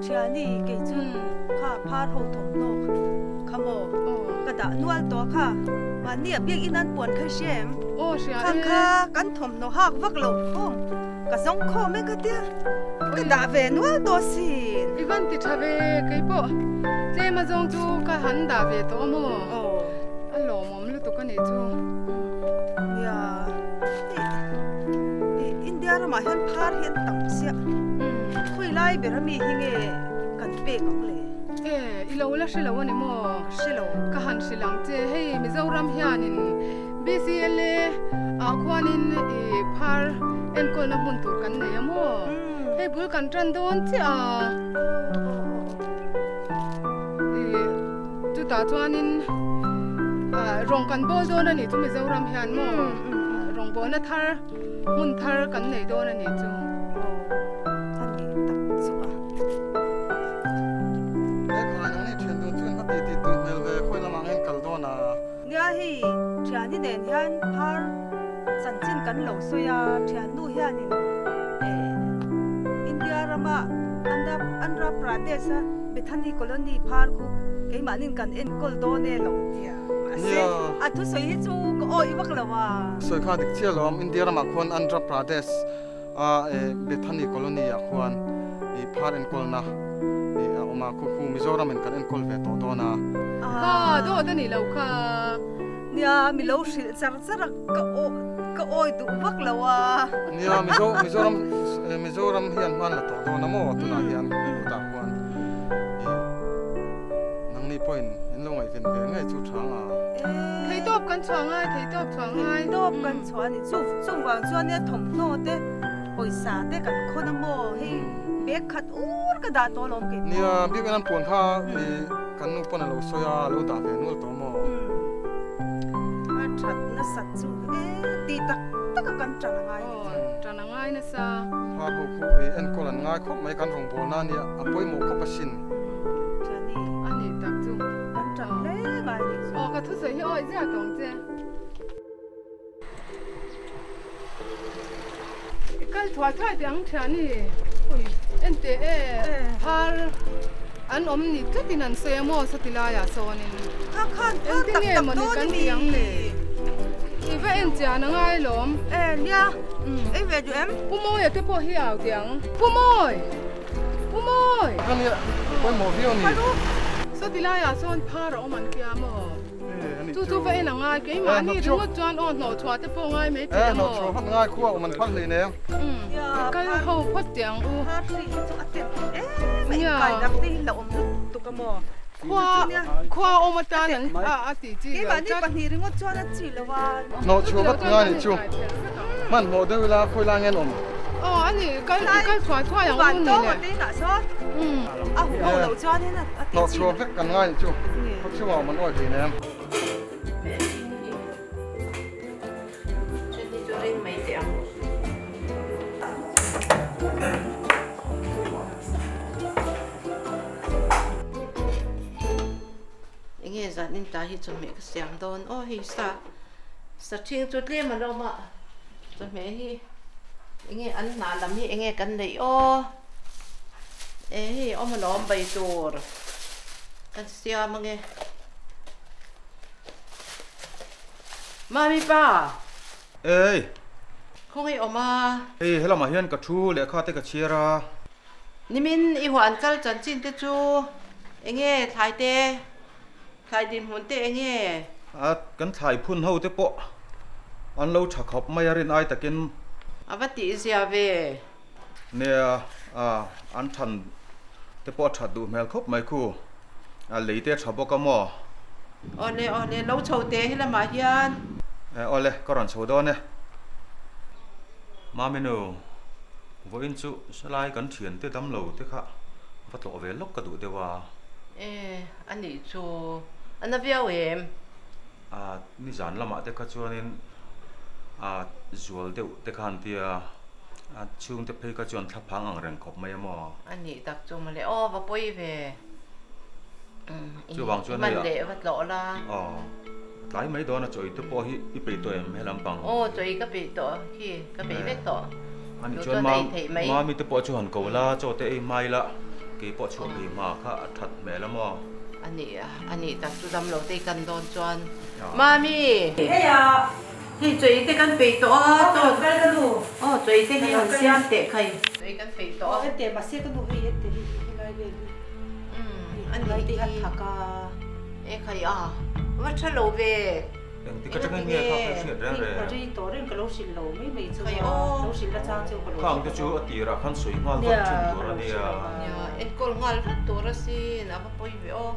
Thiani kei chu kha phar ho thawmhnaw kha maw ka dah nual tawh kha mahni a biak in an puan kha i hria em? Kha kha kan thawmhnaw hak vak lo khawm ka zawng khawm e ka tia ka dah ve nual tawh sin. I van ti tha ve kei pawh tlem a zawng chu ka han dah ve tawh a maw a lawmawm lutuk a nih chu. Nia India ramah hian phar hi an tam chiah khawi lai ber ami hi nge kan pek ang le? E i lo la hre lo a ni maw? Ka hre lo. Ka han hrilh ang che hei Mizoram hianin BCLA ah khuanin i phar enkawlna hmun tur kan nei a maw? Hei bul kan tan dawn chiah a. I chutah chuanin rawng kan bawl dawn a nih chu Mizoram hian maw? Rawngbawlna thar hmun thar kan nei dawn a nih chu. A nih tak chu a. He kha nangni thian dun chuan va ti ti tui hmel ve khawi lamah ngin kal dawn a. Nia hei thiani nen hian phar chanchin kan lo sawi a, thiannu hianin eh India rama Andhra Pradesh a Bethany Colony phar khu keimahnin kan enkawl dawn e lo tia. Mahse a thusawi hi chu ka awih vak lo a. Sawi kha dik chiah lo a, India ramah khuan Andhra Pradesh a Bethany Colony ah khuan i phar enkawlna i a awm a, khu khu Mizoram in kan enkawl ve tawh dawn a. Kha dawt a nih loh kha. Nia mi lo hrilh char char a ka aw ka awi duh vak lo a. Nia Mizo Mizoram Mizoram hian hman la tawh dawn a maw tunah hian khutah khuan i nangni pawhin in lo ngaihven ve ngei chu tha ang a. Theitawp kan chhuah ngai theitawp chhuah ngai. Theitawp kan chhuah a ni chu chungvang chuan nia thawmhnaw te pawisa te kan khawn a maw hei bag khat ur ka dah tawh alawm kei pawh. Nia biak in an puan kha i kan nu pawn a lo sawi a a lo dah ve nual tawh maw. A that nasat chu e ti tak tak a kan tan a ngai ni chu. Tan a ngai nasa. Phar ho khu i enkawl an ngai khawp mai kan rawngbawlna nia a pawimawh khawp asin. Thiani. A nih tak chu. Kan tan hle ngai nih chu. Aw ka thusawi hi awi ziah tawng che. I kal thuai thuai teh ang thiani. Ui en teh e phar an awm ni tlatin an sawi a maw sawti laiah sawnin. Kha khan phar tak tak dawn a mi. I va en chian a ngai lawm. E nia ei ve duh em? Pu Mawia te pawh hi au teh ang. Pu Mawi! Pu Mawi! Ka nia pawimawh viau a ni. Sawti laiah sawn phar a awm an tia maw? Chu chu va en a ngai keimahni ringawt chuan aw hnawh chhuah te pawh ngai mai thei a maw? Hnawh chhuah vat ngai khua awm an phal hlei nen. I kal ho phawt teh ang u. Khua khua awm atan an a ti chi lo tlat. Hnawh chhuah vat ngai nih chu. Hmanhmawh deuh ila khawi lai nge an awm? Aw a ni kal i kal chhuah thuai ang u ni le. Hnawh chhuah vek kan ngai nih chu. Khaw chhungah awm an awi hlei nem. Enge zan in tlai hi chawhmeh ka siam dawn aw hei sa sa ṭhing chu tlem a lo awm a chawhmeh hi enge an hnah lam hi enge kan neih aw e hei awm alawm bai tur kan siam ange Mami pa Ei khawngaih awm a Hei helamah hian ka thu lehkha te ka chhiar a. Nimin i huan kal chanchin te chu enge thlai te, thlai dinhmun te enge? A, kan thlai phun ho te pawh an lo tha khawp mai a rin ai takin. A va tih zia ve. Nia, a, an than te pawh a that duh hmel khawp mai khu. A, lei te a tha bawk a maw? Awle, awle, lo chho teh he lamah hian. E, awle, ka rawn chho dawn e. Maminu. Vawiin chu salai kan thiante damlo te kha va tlawh ve lawk ka duh deuh a. E, a nih chu a na viau em? A, nizan lamah te kha chuanin a zual deuh te kha an tia, a chhungte phei kha chuan thla phang ang reng khawp mai a maw? A nih tak chu mawle, aw va pawi ve. Chuvang chuan hei a. I hman leh va tlawh la. Aw, tlai mai dawn a chaw te pawh hi i peih tawh em helam pang? Aw, chaw i ka peih tawh khi, ka peih vek tawh. Ani chuan Mami te pawh chu han ko la, chaw te ei hmai la, Keipawh chhuah phei hma kha a that hmel a maw? A ni a, a nih tak chu dam lo te i kan dawn chuan. Mami! Hei a! Hei chawi te kan peih tawh a, chaw. Kal ka nu. Aw chawi te hi han siam teh khai. Chawi kan peih tawh a. Aw en teh mahse ka nu hei en teh hei helai vel hi. Umm a nih hi. Helai te hi a thak a. E khai a, va tha lo ve. Engtik atangin nge kha ka hriat reng reng? Ka ri tawh reng ka lo hrilh lo mai mai chu a, lo hrilh la chang chu ka lo hrilh Khang te chu a tirah khan sawi nghal vat thin tur a nia. Nia, enkawl nghal vat tur asin, a va pawi ve aw.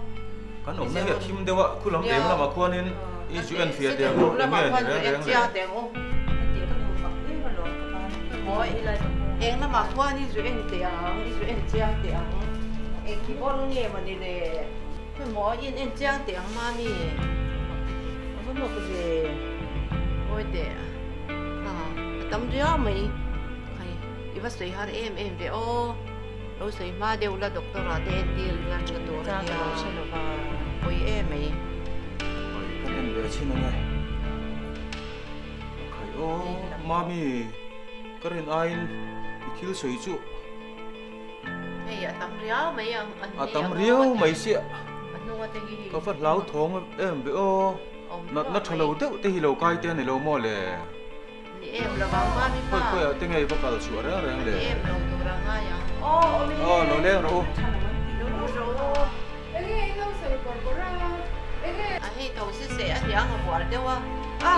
Kan awmna hi a thim deuh a, khu lam eng lamah khuanin i zu en fiah teh ang u, eng nge ni reng reng le? Eng lamah khuan i zu en teh ang, i zu en chiang teh ang. Eng khi bawr nge maw ni le? Khawimaw in en chiang teh ang mami. A va mak ve. Awi teh a a tam riau mai. Khai i va sawi har em em ve aw. Lo sawi hma deuh la doctor ah te entir ila tha tur a nia. Pawi em mai. Awi kan en ve chhin ange. Khai aw mami ka rin aiin i thil sawi chu. Hei a tam riau mai ang an A tam riau mai sia. Ka va hlauthawng em ve aw. Natna tha lo deuh te hi lo kai te a ni lo maw le? Ni em lo vang mami pa. Khawi khawiah te ngei va kal chhuah reng reng le? Ni em lo tur a ngai ang. Aw lo leng rawh u. Enge in lo sawi bawrh bawrh a? Enge? A hei tho si se a ni ang a bual deuh a.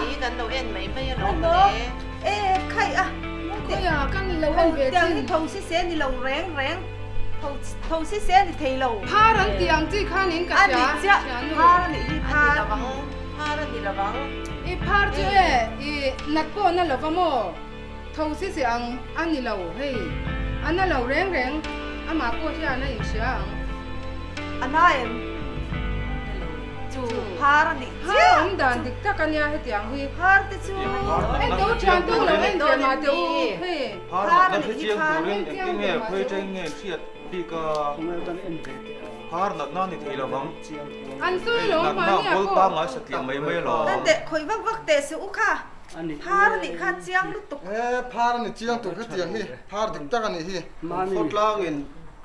Ni kan lo en mai mai alawm le. E khai a. Khawiah kan lo en ve chin. Tiang hi tho si se ni lo reng reng. Tho tho si se ni thei lo. Phar an tih ang chi khan in ka hria. A ni chiah. Phar a nih hi phar. A ni lovang. Phar a ni lovang. I phar chu e i nat pawh na lova maw? Tho si se ang a ni lo hei. A na lo reng reng. Amah pawh hian a inhria ang. A na em? Chu phar a nih chiah. Phar awm dan dik tak a nia hetiang hi. Phar te chu. En teh u thian tu lo en ve mah teh u hei. Phar natna hre chiang turin engtin nge khawi teng nge hriat bik a? Phar natna ni thei lovang. An sawi lo Natna mahni ah bawl pawh. pangngai satliah mai mai alawm. En teh khawi vak vak teh suh u kha. Phar a nih kha chiang lutuk. He phar a ni chiang tuk hetiang hi phar dik tak a nih hi. Khawtlangin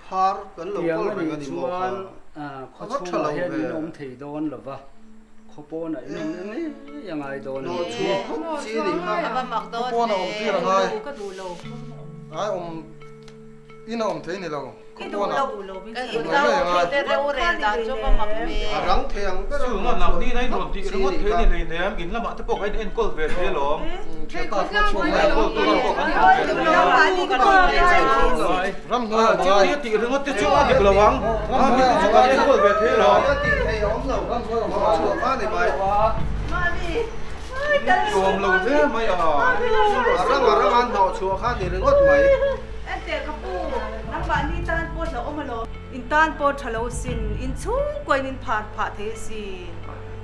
phar kan lo kawl reng a ni maw kha? A va tha lo ve. Khaw pawnah in awm eng ngei a ngai dawn a ni. Hnawhchhuah phawt chi nih kha. Khaw pawnah awm tir a ngai. Ai awm in a awm thei ni lo. Khaw pawnah awm ngei a ngai. A rang thei ang ber a Chu nga nang ni na in rawn tih ringawt thei ni hlei nem in lamah te pawh kha in enkawl ve thei alawm. Thian ta hnawhchhuah mai a Enkawl tur pawh kan awm ve thei a. Ram hnuai a awm ngai. Chutia tih ringawt te chu a dik lo ang. Ram hnuai chu kan enkawl ve thei lo. Nuam lo hle mai a. A rang a rang a hnawh chhuah kha ni ringawt mai. Enteh ka pu, nangmahni tan pawh hlauhawm alawm. In tan pawh tha lo sin, in chhungkaw in in phar phah thei asin.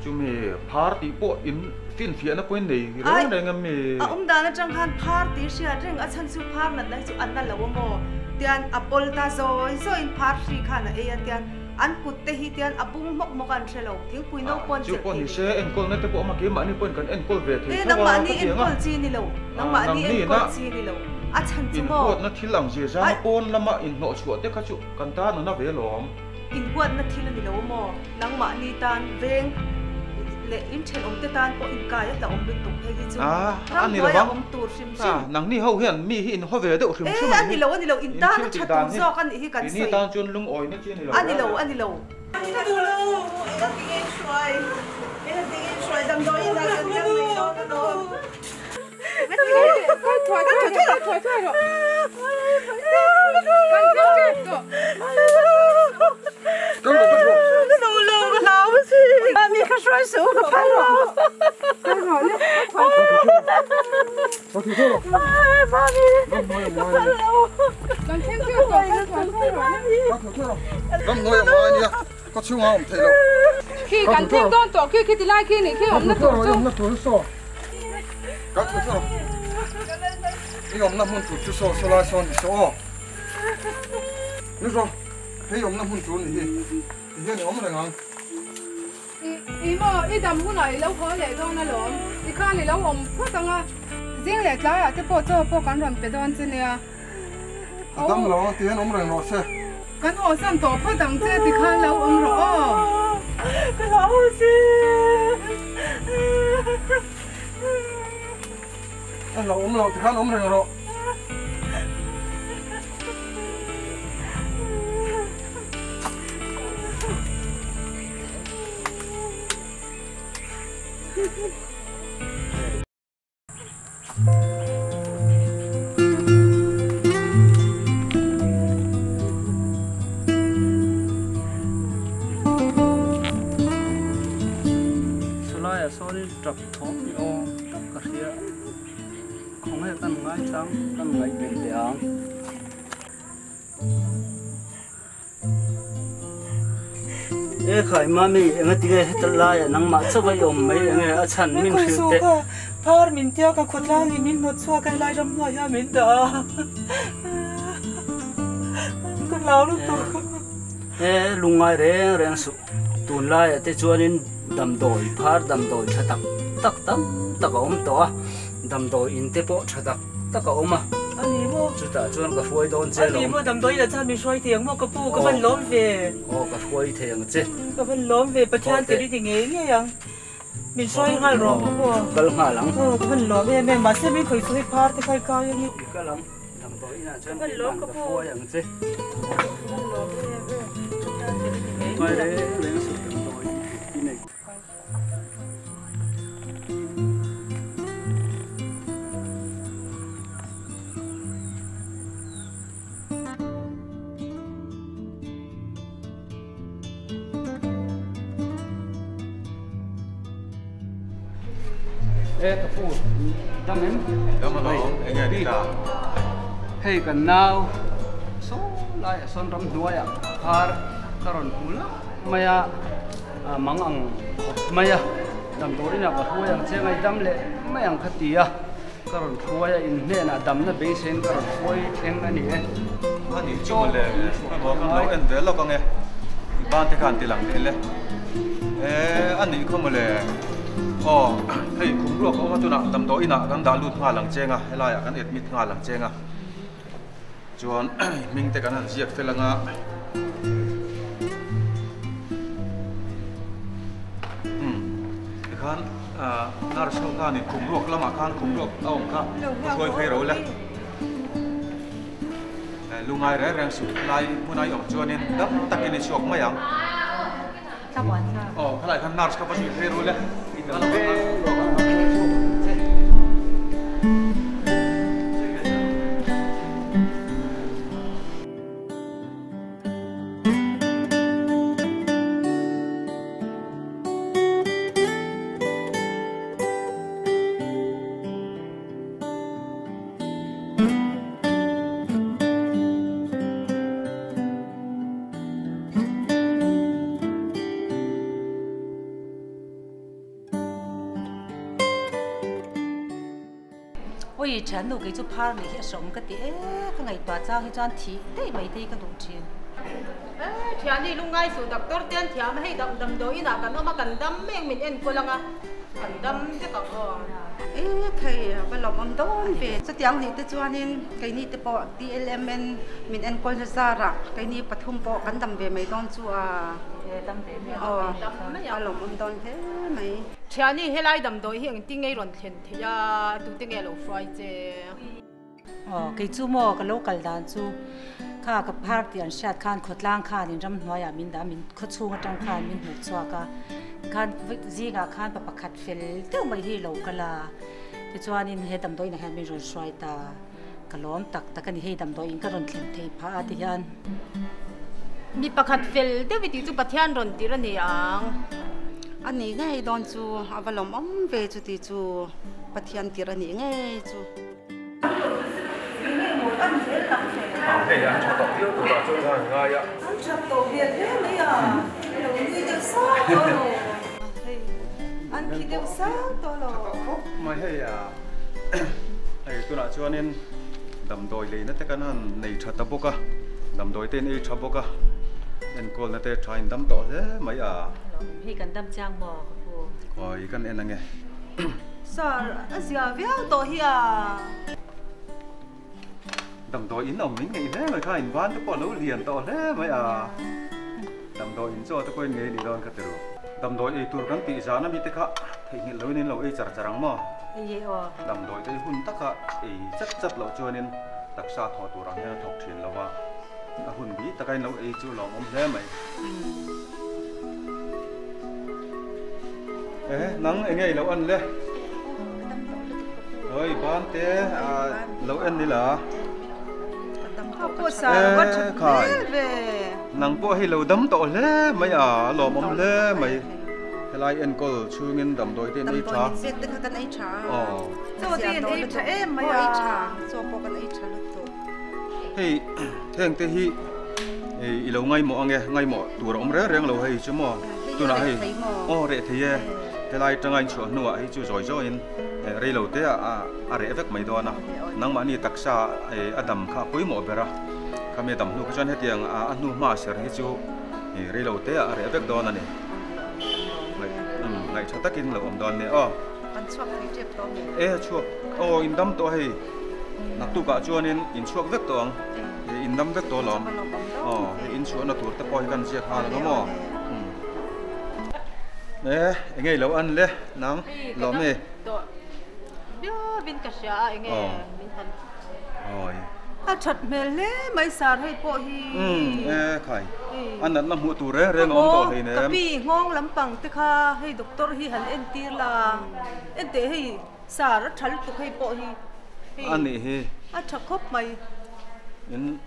Chumi phar tih pawh in finfiahna pawh in nei reng reng em mi? A awm dan atang khan phar tih hriat reng a chhan chu phar natna hi chu an na lo a maw? Tian a pawl ta zawi zawiin phar hri khan a ei a tian an kut te hi tian a bung hmawk hmawk a an hre lo thingpui no pawh an Chu chelh pawh thei ni se enkawlna te pawh a keimahni pawhin kan enkawl ve thei E tho a nangmahni ka ti ang a. enkawl chi ni lo nangmahni enkawl chi ni lo a chhan chu maw? Inhuatna thil ang zia zanga pawn lama inhnawhchhuah te kha chu kan tan a na ve alawm. Inhuatna thil a ni lo a maw? Nangmahni tan veng leh in thenawm te tan pawh inkai a hlauhawm lutuk hei hi chu ram hnuai a awm tur hrim hrim. Nangni ho hian mi hi in haw ve deuh hrim hrim E a ni lo a ni lo in tan a tha tur zawk a nih hi kan sawi. Keini tan chuan lungawina chi a ni lo. A ni lo a ni lo. Ka duh lo eng a tingin hruai eng a tingin hruai damdawiin ah kan kal mai dawn alawm. Kal thuai thuai rawh kal thuai thuai rawh kan thleng tep tawh. Kal rawh kal rawh. Ka duh lo ka hlau a si. Mahni ka hruai suh ka phal lo. Kal rawh le kal thuai thuai rawh. Kal thuai thuai rawh. Mami Ram hnuai a ka ngai phal lo. Kan thleng tep tawh kal thuai thuai rawh le. Kal thuai thuai rawh. Ram hnuai a ngai ania ka chhungah a awm theih loh. Khi kan thleng dawn tawh khi khi ti lai khi nih khi awmna tur chu. Awmna tur chu saw. Kal thuai thuai rawh. I awmna hmun tur chu saw saw lai sawn i saw aw. Ni rawh. Hei awmna hmun tur ni hi. Ti hian i awm reng ang. I i maw i dam hunah i lo haw leh dawn alawm. I khan i lo awm phawt ang a. Zing leh tlaiah te pawh chaw pawh kan rawn pe dawn che nia. A dam lo ang ti hian awm reng rawh se. Kan haw san tawh phawt ang che tikhan lo awm rawh aw. Ka hlau a che. A hlauh awm loh tikhan awm reng rawh. Chulaiah sawn tap thawm ni awm tak ka hria khawnge kan ngaichang kan ngaihbel teh ang. E khai mami enga tinge heta laia nangmah chauh a i awm mai enge a chhan min hrilh teh. Phar min tia ka khawtlang in min hnawt chhuak a helai ram hnuai hian min dah a ka hlau lutuk. E lungngai reng reng suh tunlaiah te chuanin damdawi phar damdawi tha tak tak tam tak a awm tawh a damdawi in te pawh tha tak tak a awm a. A ni maw? Chutah chuan ka hruai dawn che lawm. A ni maw? Damdawi inah chuan min hruai thei ang maw? Ka pu, ka van lawm ve. Aw, ka hruai thei ang che. Ka van lawm ve, Pathian tir i ti ngei ngei ang. Min hruai nghal rawh ka pu. Kal nghal ang. Aw, ka van lawm em em, mahse min khawih chu hei phar te kha i kai a ni. I kal ang, damdawi inah chuan keiman ka hruai ang che. Ka van lawm em em, Pathian tir i ti ngei ngei ang. Ngai reng reng suh damdawi i nei. E ka pu dam em dam alawm enge ni ta hei kan nau saw laiah sawn ramhnuaiah phar ka rawn hmu lak mai a. Mang ang khawp mai a, damdawi inah ka hruai ang che ngai dam leh mai ang kha ti a, ka rawn hruai a, in hnenah damna beiseiin ka rawn hruai thleng a ni e. A nih chu mawle, hmaimawh kan lo en ve lawk ang e, i ban te khan ti lang leh le. E, a nih khaw mawle, aw hei khum ruak a awm a tunah damdawi inah kan dah lut nghal ang cheng a, helaiah kan admit nghal ang cheng a. Chuan hming te kan han ziak fel anga umm tikhan nurse ho khanin khum ruak lamah khan khum ruak a awm kha ka hruai phei ro le lungai reng reng suh lai hmun a i awm chuanin dam takin i chhuak mai ang aw khalai khan nurse kha va zui phei ro le. Oi thiannu kei chu phar nei hi a hreawm ka ti e, ka ngaihtuah chang hi chuan thih daih mai te hi ka duh thin. E thiani lungngai suh doctor te an thiam a hei damdawi inah kan awm a kan dam mek min enkawl ang a kan dam vek ang aw. E thei a va lawmawm dawn ve. Chutiang nih te chuanin keini te pawh TLMN min enkawl na zarah keini pathum pawh kan dam ve mai dawn chu a. E dam ve mai ang. Dam mai ang. A lawmawm dawn hle mai. Thiani helai damdawi hi engtin nge i rawn thlen theih a tute nge a lo hruai che? Aw kei chu maw ka lo kal dan chu kha ka phar tih an hriat khan khawtlang khanin ramhnuaiah min dah a min khawchhung atang khan min hmuh chhuak a tikhan zingah khan pa pakhat fel deuh mai hi lo kal a tichuanin he damdawiinah hian min rawn hruai ta ka lawm tak tak a ni hei damdawiin ka rawn thlen thei phah a ti hian. Mi pakhat fel deuh i tih chu Pathian rawn tir a ni ang. A nih ngei dawn chu a va lawmawm ve chu tih chu Pathian tir a nih ngei chu. Hei an tha tawh viau turah chuan ka han ngai a. An tha tawh hmel hle mai a, lo nui deuh sang tawh lo. Hei an khi deuh sang tawh lo. Tha tawh khawp mai hei a. Hei tunah chuanin damdawi leina te kan han nei tha ta bawk a, damdawi te in ei tha bawk a, enkawlna te tha in dam tawh hle mai a. Hei kan dam chiang maw ka pu? Khawi kan en ange. Sir, a zia viau tawh hi a. Damdawi in awm min ngeih hle mai kha in ban te pawh a lo lian tawh hle mai a. Damdawi in chaw te pawhin ngei ni dawn kha ti ru. Damdawi ei tur kan tih zan ami te kha theihnghilh loin in lo ei char char ang maw? Damdawi te hi hun taka ei chat chat loh chuanin taksa thawh tur ang hian a thawk thin lo va, a hun bi taka in lo ei chu lawmawm hle mai. E, nang enge i lo en le? Oi, ban te lo en ni la. E, khai. Nang pawh hei lo dam tawh hle mai a, a lawmawm hle mai. Helai enkawl chhungin damdawi te in ei tha. Damdawi min pek te kha kan ei tha. Aw. Chaw te in ei tha em mai a. Ei tha, chaw pawh kan ei tha lutuk. Hei, heng te hi i lo ngaimawh ange, ngaimawh tur a awm reng reng lo hei chu maw? Tunah hei, aw reh thei e, helai tanga inchhuah hnuah hei chu zawi zawiin rei lo te a reh vek mai dawn a, nangmahni taksa a dam kha a pawimawh ber a, khami a dam hnu kha chuan hetiang a hnu hma ser hi chu rei lo te a reh vek dawn a ni. Ngaih tha takin lo awm dawn nia aw. Kan chhuak thei tep tawh mi? E chhuak, aw indam tawh hei. Naktukah chuanin in chhuak vek tawh ang, in dam vek tawh alawm. Aw, hei in chhuahna tur te pawh hi kan ziak nghal ang a maw? E, enge i lo an le nang lawm ni? Biavin ka hria a, enge min han. Awi. A that hmel hle mai sar hei pawh hi. Umm, e khai. A natna hmuh tur reng reng a awm tawh hleinem. Ka pi nghawng lampang te kha hei doctor hi han entir la, enteh hei. Sir, a tha lutuk hei pawh hi. Hei. A nih hi. A tha khawp mai. In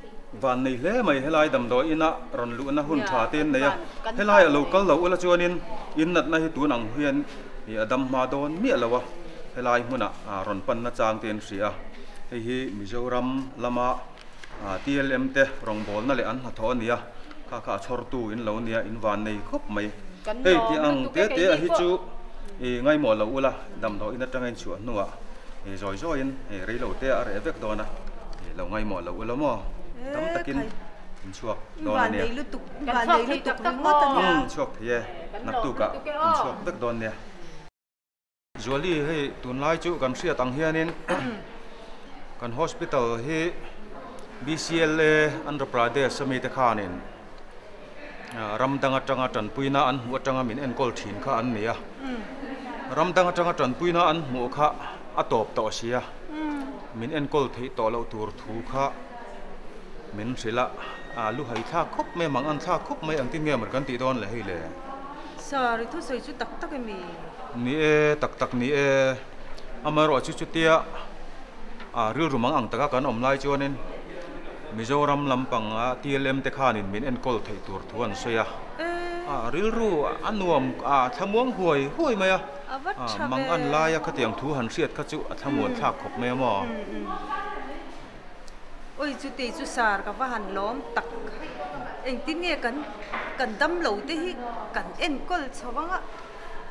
van nei hle mai helai damdawi ina rawn luhna hun tha te in nei a. Helai a lo kal lo ula chuanin in natna hi tun ang hian a dam hma dawn miah lo a. Helai hmunah rawn panna chang te in hria a. Hei hi Mizoram lama TLM te rawngbawlna leh an hnathawh a ni a. Kha kha a chhawrtu in lo nia in van nei khawp mai. Hei tih ang te te a hi chu i ngaimawh lo ula damdawiin atanga in chhuah hnuah i zawi zawiin i rei lo te a reh vek dawn a i lo ngaimawh lo ula maw tam takin in chhuak dawn a nia. Umm chhuak thei e naktukah in chhuak vek dawn nia. Zuali hei tunlai chu kan hriat ang hianin kan hospital hi BCLA Andhra Pradesh ami te khanin ram dang atanga tanpuina an hmuh atanga min enkawl thin kha an ni a, ram dang atanga tanpuina an hmuh kha a tawp tawh si a, min enkawl theih tawh loh tur thu kha min hrilh a, lu hai thlak khawp mai a, mang an thlak khawp mai engtin nge maw kan tih dawn le hei le. Sir, i thusawi chu tak tak emi? Ni e, tak tak ni e. Amaherawh chu chutia a rilru mang ang taka kan awm lai chuanin Mizoram lampanga TLM te khanin min enkawl theih tur thu an sawi a. A rilru a nuam a thlamuang huai huai mai a. Mang an laia khatiang thu han hriat kha chu a thlamuan thlak khawp mai a maw? Oi chutei chu sar ka va han lawm tak. Engtin nge kan kan dam lo te hi kan enkawl chho ang a,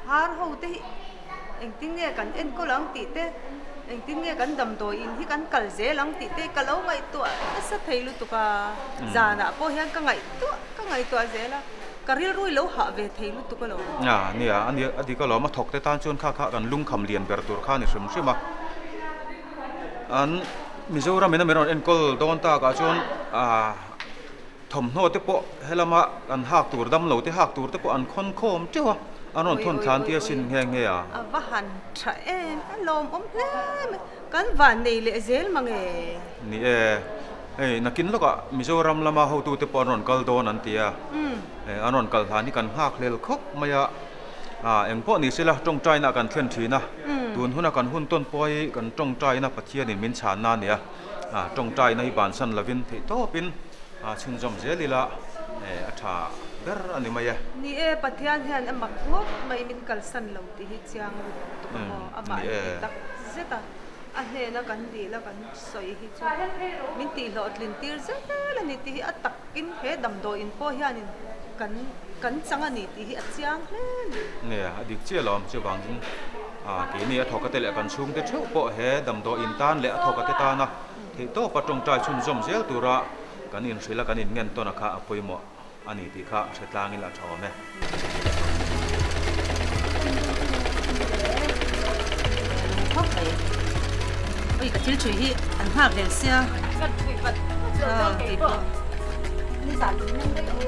har ho te hi engtin nge kan enkawl ang tih te, engtin nge kan damdawi in hi kan kal zel ang tih te ka lo ngaihtuah nasa thei lutuk a, zanah pawh hian ka ngaihtuah ka ngaihtuah zel a, ka rilru i lo hah ve thei lutuk alawm. A nia, a nia a dik alawm, a thawk te tan chuan kha kha kan lungkham lian ber tur kha a ni hrim hrim a. An Mizoram in a min rawn enkawl dawn tak ah chuan ah thawmhnaw te pawh helama an hak tur dam lo te hak tur te pawh an khawn khawm teuh a, an rawn thawn thlan tir sin nghe nghe a. A va han tha em a lawmawm hle mai, kan van nei leh zel mang e. Ni e, hei nakin lawkah Mizoram lama hotu te pawh an rawn kal dawn an ti a, an rawn kal hlan hi kan nghak hlel khawp mai a. A, eng pawh ni sela tawngtaina kan thlen thin a, tun huna kan hun tawn pawh hi kan tawngtaina Pathianin min chhanna a ni a, a, tawngtaina hi bansan lovin theih tawpin a chhunzawm zel ila a tha ber a ni mai e. Ni e, Pathian hian a mak ngawt mai min kalsan lo tih hi chiang lutuk a maw, amah hi ti tak zet a, a hnena kan dil a kan sawi hi chu min tihhlawhtlin tir zel a ni tih hi a tak In he damdawiin pawh hianin kan kan chang a ni tih hi a chiang hle a ni. Nia, a dik chiah lo chuvangin keini a thawk ate leh kan chhungte theuh pawh he damdawiin tan leh a thawk ate tana theihtawpa tawngtai chhunzawm zel tura kan inhrilh a kan inngen tawn a kha a pawimawh a ni tih kha hre tlang ila a tha awm e. Oi ka thil thui hi an nghak vel sia. Kan thui vat vat lo chuan kei pawh nizan min meng daih awm.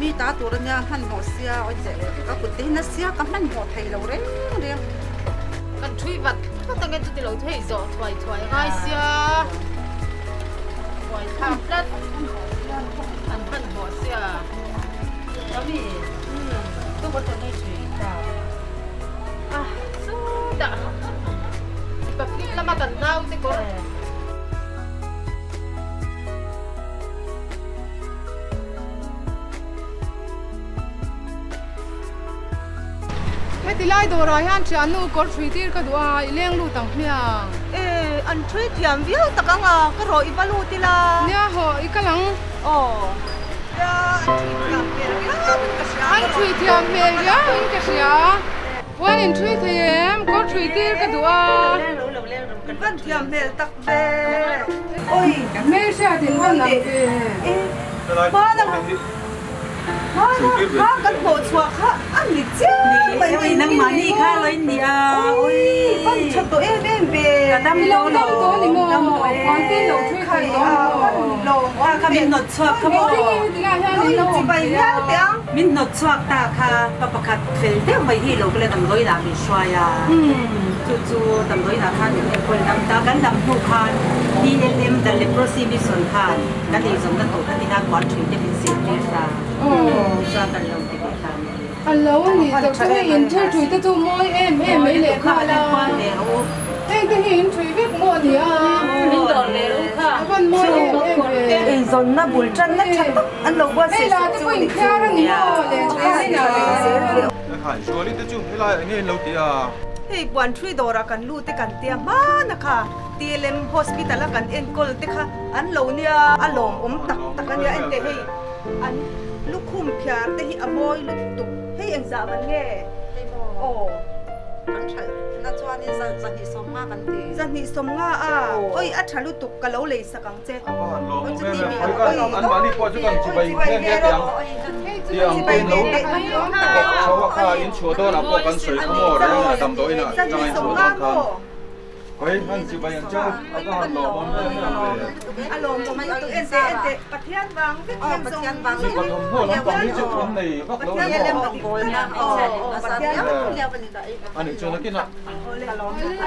Mi ta tur ania hmanhmawh sia awi che ka kut te hi na sia ka hmanhmawh thei lo reng reng. Kan thui vat vat ange chuti lo thei zawh thuai thuai ngai sia buai thlak tlat an hmanhmawh sia. Mami tu ka tawng ei thui ta. A chutah Republic lama kan naute kawr. Heti lai dawrah hian thiannu kawr thui tir ka duh a, i leng lut ang hmiang. E, an thui thiam viau tak ang a, ka rawh i va lut ila. Nia haw, i kal ang. Aw. Nia, an thui thiam hmel riau in ka hria. An thui thiam hmel riau in ka hria. Puan in thui thei em? Kawr thui tir ka duh a. Van thiam hmel tak ve. Oi. Hmelhriat in van ang ve. Hmana hmana kha kan hnawh chhuah kha a ni chiang mai. Oi nangmahni kha lo in ni a. Oi van tha tawh em em ve. Ka dam tawh lo. Ni maw? Puan te lo thui thei tawh ni maw? Kha kha min hnawt chhuak kha maw? Chibai hial teh ang. Min hnawt chhuak ta kha pa pakhat fel deuh mai hi lo kala damdawiin ah min hruai a, chu chu damdawiin ah khan min enkawl dam ta, kan dam hnu khan TLM The Leprosy Mission khan kan eizawnna tawh kha tikhan puan thui te min zirtir ta, tichuan kan lo ti ve ta a ni. A lo ni tak chu hei in thil thui te chu mawi em em mai leh nghal a, heng te hi in thui vek maw a ni a, a van mawi em em ve. Eizawnna bul tanna tha tak an lo buatsaih sak chu a ni chu. Hei puan thui dawrah kan lut te kan tia hman a kha TLM hospital a kan enkawl te kha an lo nia a lawmawm tak tak a nia enteh hei an lukhum phiar te hi a mawi lutuk hei engzah man nge aw kan thalh na chuanin zahnih sawmnga kan ti zahnih sawmnga a oi a tha lutuk ka lo lei sak ang che A va han lawm awm em em oi kan an mahni pawh chu kan chibai nghe nghe teh ang tiang pawhin lo kawk chho a kha in chhuah dawnah pawh kan sawi kha maw reng a damdawiin ah changa in chhuah dawn khan oi an chibai an chau a va han lawm awm em em ve. A lawm awm lutuk en teh en teh Pathian vang vek hian zawng Mipa thawmhnaw lampang hi chu an nei vak lo ni maw? A nih chuan nakinah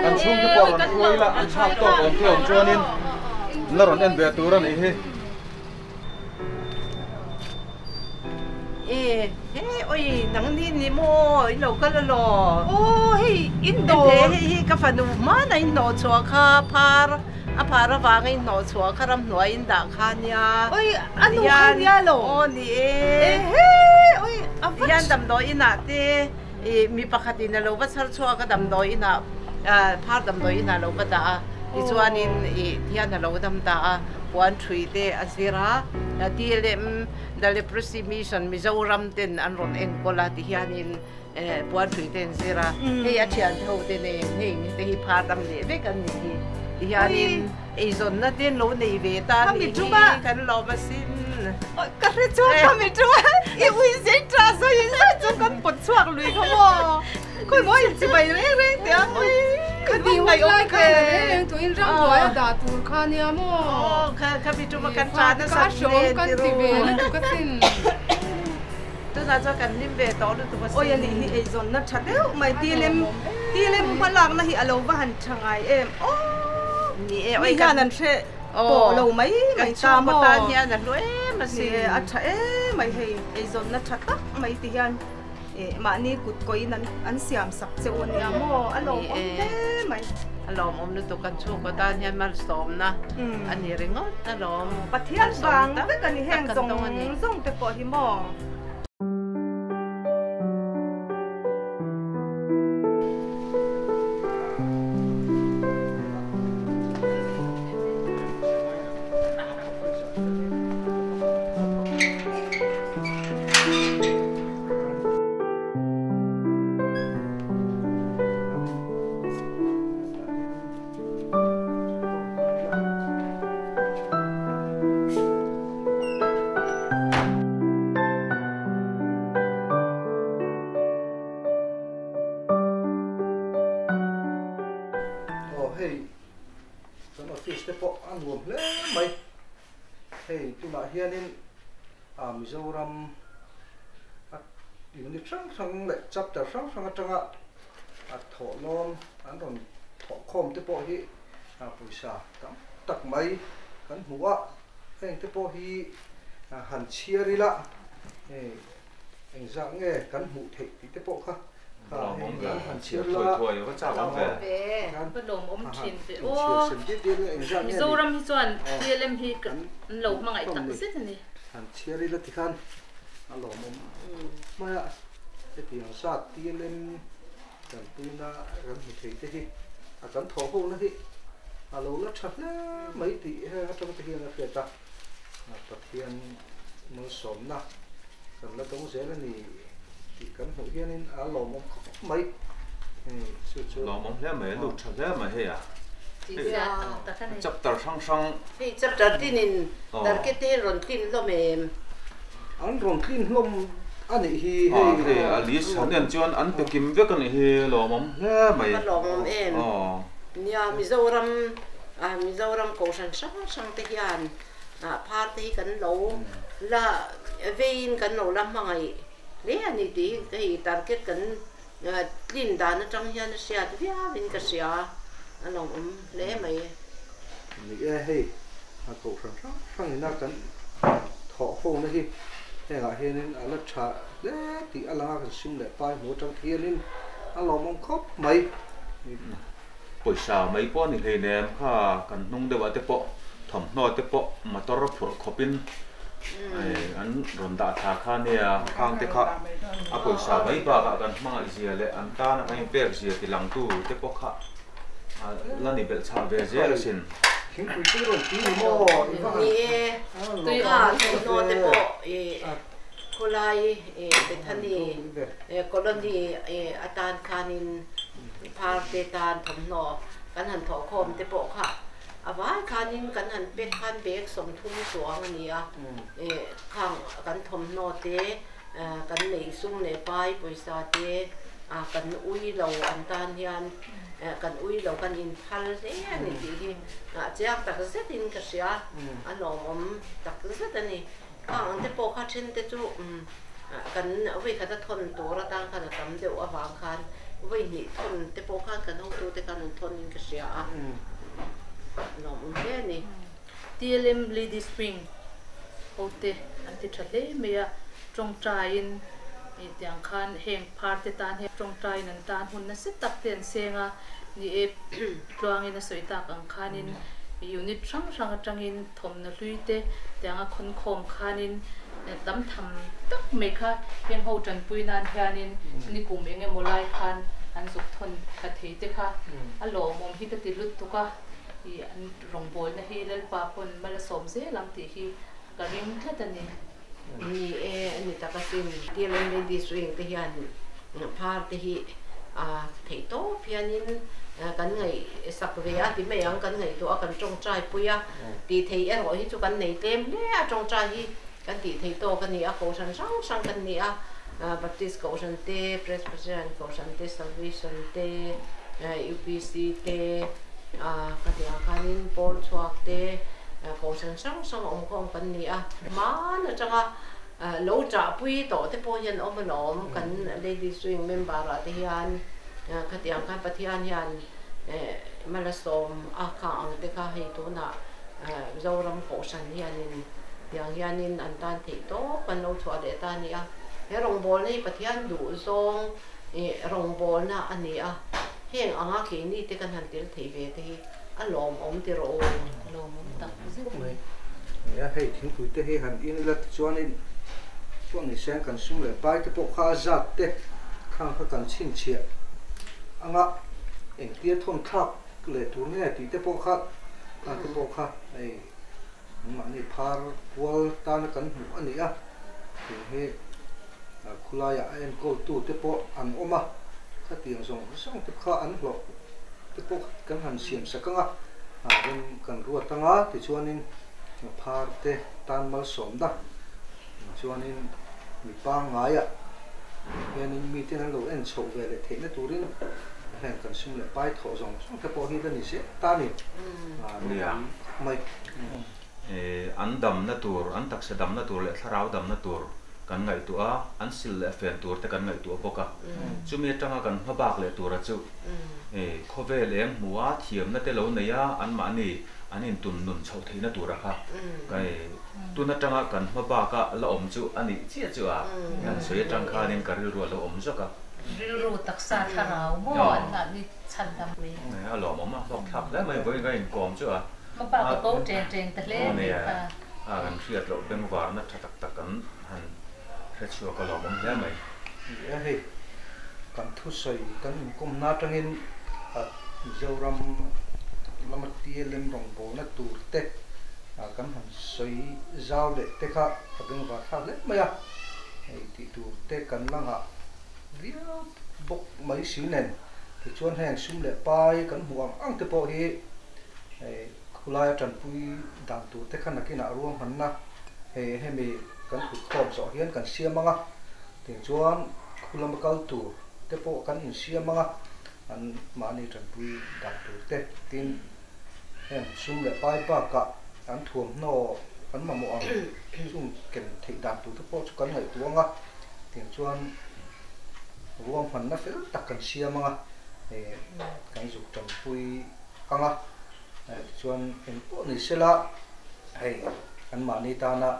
kan chhungte pawh rawn hruai ila an chhak tawk awm te awm chuanin la rawn en ve tur a nih hi. E he oi nang ni ni maw in lo kal alaw? Aw hei in dawr. Hei hi ka fanu hmana in hnawh chhuah kha phar. A phar avanga in hnawh chhuah kha ramhnuai in dah kha nia. Oi, a nu kha nia lo. Aw ni e. Ehe, oi, a va. Tihian damdawi inah te i mi pakhat in a lo va chhar chhuak a damdawi inah phar damdawi inah a lo va dah a. Tichuanin i tihian a lo dam ta a, puan thui te a zir a. TLM, The Leprosy Mission, Mizoram ten an rawn enkawl a tihianin Puan thui te an zir a, hei a thian ho te nen hei te hi phar dam leh vek an nih hi. Tihianin eizawnna te an lo nei ve ta a nih hi kan lawm asin. Ka hre chuak ka mi ṭuma i ui zei ṭah sawi in zai chu kan pawt chhuak lui kha maw. Khawi maw in chibai reng reng teh ang ui. Ka ti hun lai khan a reng reng tuin ramhnuai a dah tur kha nia maw. Aw ka mi ṭuma kan ṭah nasa hle kan ti ve lutuk asin. Tunah chuan kan hlim ve tawh lutuk a sin. Awi a nih hi eizawnna tha deuh mai tilem tilem hmalakna hi a lo va han tha ngai em aw. Ni e mi hian an hre pawh lo mai mai ta maw. Kan chhungkaw tan hian a hlu em a sin. Ni e a tha em mai hei eizawnna tha tak mai ti hian mahni kut kawiin an siam sak che u ania maw a lawmawm hle mai. A lawmawm lutuk kan chhungkaw tan hian malsawmna a ni ringawt alawm. Pathian vang vek a ni heng zawng zawng te pawh hi maw. te pawh a nuam hle mai. Hei tunah hianin ah Mizoram a unit hrang hrang leh chapter hrang hrang atanga a thawhlawm an rawn thawhkhawm te pawh hi ah pawisa tam tak mai kan hmu a, heng te pawh hi han chhiar ila hei engzah nge kan hmuh theih tih te pawh kha kha hei an han chhiar la Va lawmawm thin ve aw. Mizoram hi chuan TLM hi an lo hmangaih tak zet a ni. Han chhiar ila tikhan a lawmawm mai a, hetiang zat TLM tanpuina kan hmu thei te hi a kan thawh ho na hi a lo la tha hle mai tih heng atang te hian a hriat a, Pathian malsawmna kan la dawng zel a ni tih kan hmuh hianin a lawmawm khawp mai hei chu chu. Lawmawm hle mai, a lut tha hle mai hei a. Chapter hrang hrang. Hei chapter tinin target te hi rawn tlin hlawm em? An rawn tlin hlawm a nih hi hei. Hei a list han en chuan an pe kim vek a nih hi lawmawm hle mai. A va lawmawm em? Nia Mizoram Mizoram kohhran hrang hrang te hian phar te hi kan lo la veiin kan lo la hmangaih hle a ni tih hi hei target kan tlin dan atang hian a hriat viauin ka hria a lawmawm hle mai. Ni e, hei a kohhran hrang hrang ina kan thawh ho na hi hengah hianin a la tha hle tih a lang a, kan sim leh pai hmu atang hianin a lawmawm khawp mai. Pawisa mai pawh a ni hleinem kha kan hnung deuhah te pawh thawmhnaw te pawh motor a phurh khawpin an rawn dah thla kha nia khang te kha a pawisa mai bakah kan hmangaih zia leh an tana kan inpek zia ti langtu te pawh kha la ni belh chhah ve zel asin. Thingpui te rawn tui ni maw i va han Ni e, kha thawmhnaw te pawh i khawlai Bethany colony atan khanin Phar te tan thawmhnaw kan han thawh khawm te pawh kha a vai khanin kan han pek khan bag 30 chuang a ni a, khang kan thawmhnaw te kan neih sum leh pai pawisa te kan ui lo an tan hian kan ui lo kan inphal hle a ni tih hi chiang tak zetin ka hria a lawmawm tak zet a ni. Khang ang te pawh kha then te chu kan vawikhat a thawn tur atan khan a tam deuh avang khan vawihnih thawn te pawh khan kan hotu te khan an thawn in ka hria a, lawmawm hle a ni. TLM Ladies Wing ho te an ti tha hle mai a, tawngtaiin ih tiang khan heng phar te tan hian tawngtaiin an tan hun nasa tak te an seng a, ni e tluangin a sawi tak ang khanin unit hrang hrang atangin Thawmhnaw hlui te tianga khawn khawm khanin tam tham tak mai kha heng ho tanpui nan hianin nikum eng emaw lai khan an zuk thawn thla thei te kha a lawmawm hi ka ti lut tuk a, ih an rawngbawlna hi Lalpa pawn mal a sawm zel ang tih hi ka ring tlat a ni. Ni e, a ni tak asin. TLM Ladies Wing te hian phar te hi theih tawp hianin kan ngaihsak ve a ti mai ang, kan ngaihtuah a, kan tawngtai pui a, tih theih erawh hi chu kan nei tlem hle a, tawngtai hi kan tih theih tawk a ni a, kohhran hrang hrang kan ni a, Baptist kohhran te, Presbyterian kohhran te, Salvation te, UPC te, ka tih ang khanin pawl chhuak te, kohhran hrang hrang awm khawm kan ni a, hman atanga Lo ṭahpui tawh te pawh hian awm alawm, kan Ladies Wing member ah te hian khatiang khan Pathian hian Malasawm a kha ang te kha hei tunah Zoram Kohhran hianin tiang hianin an tan theih tawp an lo chhuah leh ta a ni a. He rawngbawlna hi Pathian duh zawng rawngbawlna a ni a, heng anga keini te kan han tel thei ve te hi A lawmawm ti rawh u. A lawmawm tak zet mai. Nia hei thingpui te hi han in ila tichuanin pawh ni seng kan sum leh pai te pawh kha a zat te khang kha kan chhinchhiah anga engtia thawn thlak leh tur nge tih te pawh kha khang te pawh kha hei mahni phar kual tana kan hmuh a ni a tih hi khulaiah a enkawl tu te pawh an awm a khatiang zawng zawng te kha an hlawh te pawh kan han siam sak ang a, rem kan ruat ang a, tichuanin phar te tan malsawmna chuanin mi pangngaiah hianin miten an lo en chhoh ve leh theihna turin Heng kan sum leh pai thawh zawng zawng te pawh hi la ni zel ta a ni. Ropui khawp mai. An damna tur, an taksa damna tur leh thlarau damna tur kan ngaihtuah a, an sil leh fen tur te kan ngaihtuah bawk a. Chumi atanga kan hma bak leh tura chu khawvel eng hmu a, thiamna te lo nei a, anmahni an intun nun chhoh theihna tura kha tun atanga kan hma baka la awm chu a nih chiah chu a, kan sawi atang khanin ka rilru a lo awm zawk a. Rilru taksa thlarau maw an mahni chhan dam mai. A lawmawm a, hlawk thlak hle mai vawiin ka inkawm chu a. Hma bak a bo teng teng ta hle mai kha. A kan hriat loh bengvarna tha tak tak kan han hre chhuak a lawmawm hle mai. Ni e hei, kan thusawi kan inkawmna atangin Mizoram lama TLM rawngbawlna tur te kan han sawi zau leh te kha a bengvar thlak hle mai a, hei tih tur te kan la nghah viau bawk mai si nen tichuan heng sum leh pai kan hmuh ang ang te pawh hi hei khulai a tanpui dan tur te kha nakinah ruahmanna hei hemi kan thut khawm zawh hian kan siam ang a, tichuan khulama kal tur te pawh kan insiam ang a, an mahni tanpui dan tur te tin heng sum leh pai bakah an thuamhnaw an mamawh ang chung ken theih dan tur te pawh chu kan ngaihtuah ang a, tichuan ruahmanna fel tak kan siam ang a, kan zuk tanpui ang a, tichuan eng pawh ni sela hei anmahni tana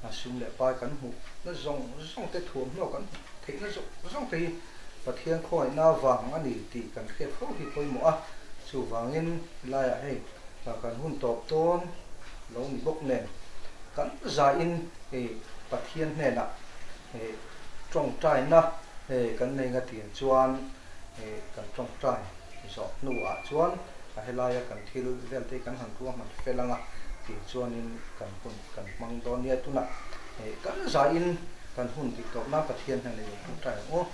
sum leh pai kan hmuh na zawng zawng te thuamhnaw kan hmuh theihna zawng zawng te hi Pathian khawngaihna vang a ni tih kan hriat fo hi pawimawh a, chuvangin helaiah hei kan hun tawp dawn lo ni bawk nen kan zahin hei Pathian hnenah hei tawngtaina hei kan nei nga tiang chuan hei kan tawngtai zawh hnuah chuan a helaia kan thil vel te hi kan han ruahman fel anga tih chuanin kan hun kan hmang dawn nia tunah hei kan zahin kan hun tih tawp nan Pathian hnenah i lo tawngtai ang aw.